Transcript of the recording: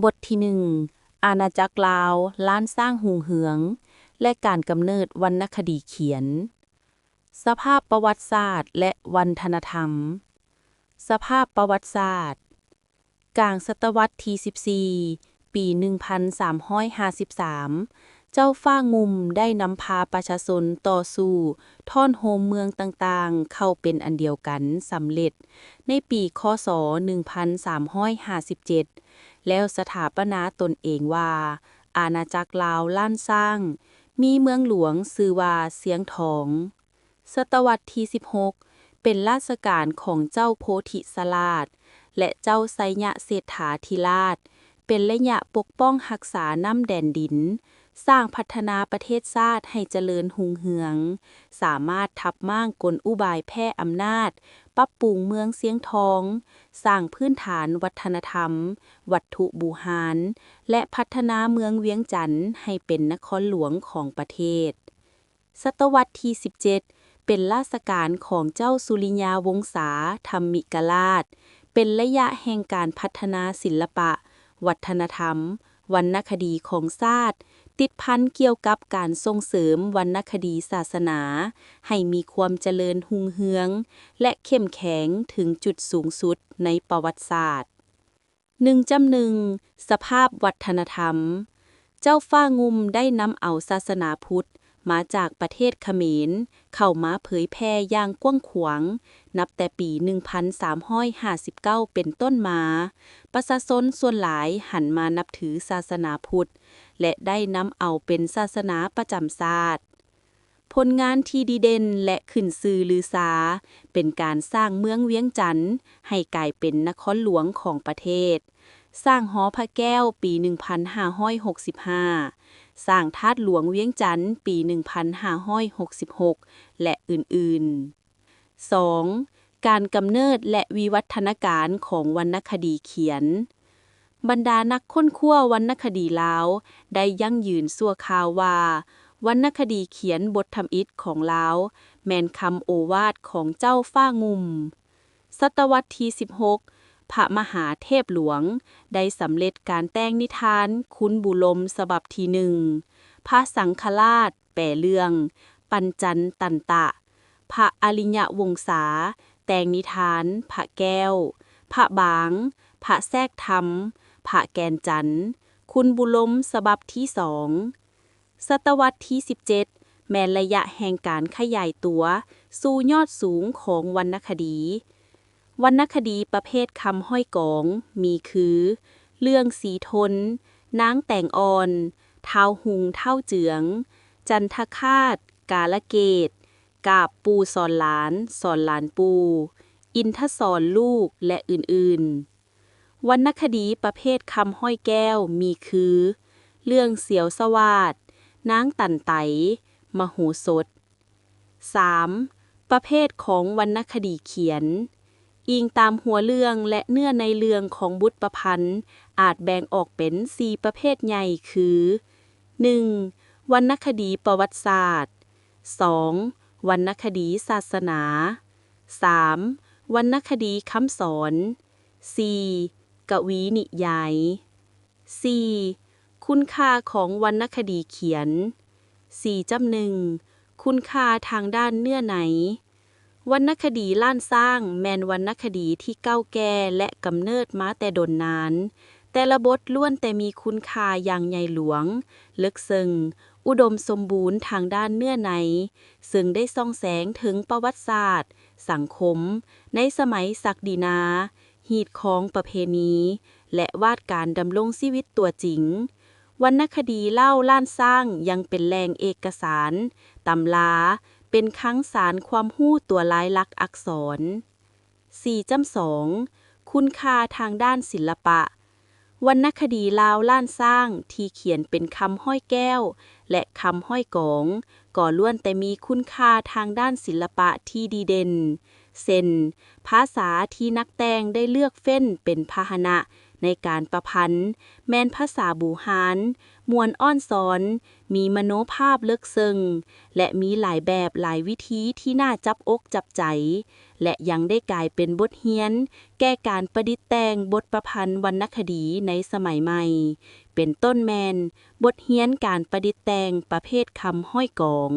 ບົດທີໜຶ່ງ ອານາຈັກລາວລ້ານຊ້າງຮຸ່ງເຮືອງ ແລະ ການກຳເນີດວັນນະຄະດີຂຽນ. ສະພາບປະຫວັດສາດ ແລະ ວັດທະນະທຳ. ສະພາບປະຫວັດສາດ. ກາງສະຕະວັດທີສິບສີ່ ປີໜຶ່ງພັນສາມຮ້ອຍຫ້າສິບສາມ ເຈົ້າຟ້າງຸ່ມໄດ້ນຳພາປະຊາຊົນຕໍ່ສູ້ທ້ອນໂຮມເມືອງຕ່າງໆເຂົ້າເປັນອັນດຽວກັນສຳເລັດໃນປີ ຄ.ສ. ໜຶ່ງພັນສາມຮ້ອຍຫ້າສິບເຈັດ ແລ້ວສະຖາປະນາຕົນເອງວ່າ ອານາຈັກລາວລ້ານຊ້າງ, ມີເມືອງຫຼວງຊື່ວ່າຊຽງທອງ. ສະຕະວັດທີສິບຫົກ ເປັນລາຊະການຂອງເຈົ້າໂພທິສະຫຼາດ ແລະ ເຈົ້າໄຊຍະເສດຖາທິລາດ, ເປັນໄລຍະປົກປ້ອງຮັກສານ້ຳແດນດິນ, ສ້າງພັດທະນາປະເທດຊາດໃຫ້ຈະເລີນຮຸ່ງເຮືອງ, ສາມາດທັບມ້າງກົນອຸບາຍແຜ່ອຳນາດ, ປັບປຸງເມືອງຊຽງທອງ, ສ້າງພື້ນຖານວັດທະນະທຳ, ວັດຖຸບູຮານ ແລະ ພັດທະນາເມືອງວຽງຈັນໃຫ້ເປັນນະຄອນຫຼວງຂອງປະເທດ. ສະຕະວັດທີສິບເຈັດ ເປັນລາຊະການຂອງເຈົ້າສຸລິຍາວົງສາທຳມິກະລາດ, ເປັນໄລຍະແຫ່ງການພັດທະນາສິລະປະ, ວັດທະນະທຳ, ວັນນະຄະດີຂອງຊາດ, ຕິດພັນກ່ຽວກັບການສົ່ງເສີມວັນນະຄະດີສາສະໜາໃຫ້ມີຄວາມຈະເລີນຮຸ່ງເຮືອງ ແລະ ເຂັ້ມແຂງເຖິງຈຸດສູງສຸດໃນປະຫວັດສາດ. ໜຶ່ງຈ້ຳໜຶ່ງ ສະພາບວັດທະນະທຳ. ເຈົ້າຟ້າງຸ່ມໄດ້ນຳເອົາສາສະໜາພຸດມາຈາກປະເທດຂະເໝນເຂົ້າມາເຜີຍແຜ່ຢ່າງກວ້າງຂວາງ ນັບແຕ່ປີໜຶ່ງພັນສາມຮ້ອຍຫ້າສິບເກົ້າເປັນຕົ້ນມາ, ປະຊາຊົນສ່ວນຫຼາຍຫັນມານັບຖືສາສະໜາພຸດ ແລະ ໄດ້ນຳເອົາເປັນສາສະໜາປະຈຳຊາດ. ຜົນງານທີ່ດີເດັ່ນ ແລະ ຂຶ້ນຊື່ລືຊາ ເປັນການສ້າງເມືອງວຽງຈັນໃຫ້ກາຍເປັນນະຄອນຫຼວງຂອງປະເທດ, ສ້າງຫໍພະແກ້ວປີໜຶ່ງພັນຫ້າຮ້ອຍຫົກສິບຫ້າ, ສ້າງທາດຫຼວງວຽງຈັນປີໜຶ່ງພັນຫ້າຮ້ອຍຫົກສິບຫົກ ແລະ ອື່ນໆ. ສອງ ການກຳເນີດ ແລະ ວິວັດທະນາການຂອງວັນນະຄະດີຂຽນ. ບັນດານັກຄົ້ນຄວ້າວັນນະຄະດີລາວໄດ້ຢັ້ງຢືນຊົ່ວຄາວວ່າ ວັນນະຄະດີຂຽນບົດທຳອິດຂອງລາວແມ່ນຄຳໂອວາດຂອງເຈົ້າຟ້າງຸ່ມ. ສະຕະວັດທີສິບຫົກ ພະມະຫາເທບຫຼວງໄດ້ສຳເລັດການແຕ່ງນິທານຄຸນບູລົມສະບັບທີໜຶ່ງ, ພະສັງຄະລາດ ແປເລື່ອງ ປັນຈັນຕັນຕະ, ພະອະລິຍະວົງສາ ແຕ່ງນິທານ ພະແກ້ວ, ພະບາງ, ພະແຊກທຳ, ພະແກ່ນຈັນ, ຄຸນບູລົມສະບັບທີສອງ. ສະຕະວັດທີສິບເຈັດ ແມ່ນໄລຍະແຫ່ງການຂະຫຍາຍຕົວສູ່ຍອດສູງຂອງວັນນະຄະດີ. ວັນນະຄະດີປະເພດຄຳຮ້ອຍກອງມີຄື ເລື່ອງສີທົນ, ນາງແຕງອ່ອນ, ທ້າວຮຸ່ງທ້າວເຈືອງ, ຈັນທະຄາດ, ກາລະເກດ, ກາບປູ່ສອນຫຼານ, ສອນຫຼານປູ່, ອິນທະສອນລູກ ແລະ ອື່ນໆ. ວັນນະຄະດີປະເພດຄຳຮ້ອຍແກ້ວມີຄື ເລື່ອງສຽວສະຫວາດ, ນາງຕັນໄຕ, ມະໂຫສົດ. ສາມ ປະເພດຂອງວັນນະຄະດີຂຽນ. ອີງຕາມຫົວເລື່ອງ ແລະ ເນື້ອໃນເລື່ອງຂອງບົດປະພັນ ອາດແບ່ງອອກເປັນສີ່ປະເພດໃຫຍ່ຄື ໜຶ່ງ ວັນນະຄະດີປະຫວັດສາດ, ສອງ ວັນນະຄະດີສາສະໜາ, ສາມ ວັນນະຄະດີຄຳສອນ, ສີ່ ກະວີນິຍາຍ. ສີ່ ຄຸນຄ່າຂອງວັນນະຄະດີຂຽນ. ສີ່ຈ້ຳໜຶ່ງ ຄຸນຄ່າທາງດ້ານເນື້ອໃນ. ວັນນະຄະດີລ້ານຊ້າງແມ່ນວັນນະຄະດີທີ່ເກົ່າແກ່ ແລະ ກຳເນີດມາແຕ່ດົນນານ. ແຕ່ລະບົດລ້ວນແຕ່ມີຄຸນຄ່າຢ່າງໃຫຍ່ຫຼວງ, ເລິກເຊິ່ງ, ອຸດົມສົມບູນທາງດ້ານເນື້ອໃນ, ເຊິ່ງໄດ້ສ່ອງແສງເຖິງປະຫວັດສາດ, ສັງຄົມ, ໃນສະໄໝສັກດິນາ, ຮີດຄອງປະເພນີ ແລະ ວາດການດຳລົງຊີວິດຕົວຈິງ. ວັນນະຄະດີເລົ່າລ້ານຊ້າງຍັງເປັນແຫຼ່ງເອກະສານ, ຕຳລາ, ເປັນຄັງສານຄວາມຮູ້ຕົວລາຍລັກອັກສອນ. ສີ່ຈ້ຳສອງ ຄຸນຄ່າທາງດ້ານສິລະປະ. ວັນນະຄະດີລາວລ້ານຊ້າງທີ່ຂຽນເປັນຄຳຮ້ອຍແກ້ວ ແລະ ຄຳຮ້ອຍກອງ ກໍລ້ວນແຕ່ມີຄຸນຄ່າທາງດ້ານສິລະປະທີ່ດີເດັ່ນ ເຊັ່ນ ພາສາທີ່ນັກແຕ່ງໄດ້ເລືອກເຟ້ນເປັນພາຫະນະ ໃນການປະພັນ ແມ່ນພາສາບູຮານ, ມ່ວນອ້ອນຊອນ, ມີມະໂນພາບເລິກເຊິ່ງ ແລະ ມີຫຼາຍແບບຫຼາຍວິທີທີ່ໜ້າຈັບອົກຈັບໃຈ ແລະ ຍັງໄດ້ກາຍເປັນບົດຮຽນແກ່ການປະດິດແຕ່ງບົດປະພັນວັນນະຄະດີໃນສະໄໝໃໝ່, ເປັນຕົ້ນແມ່ນບົດຮຽນການປະດິດແຕ່ງປະເພດຄຳຮ້ອຍກອງ.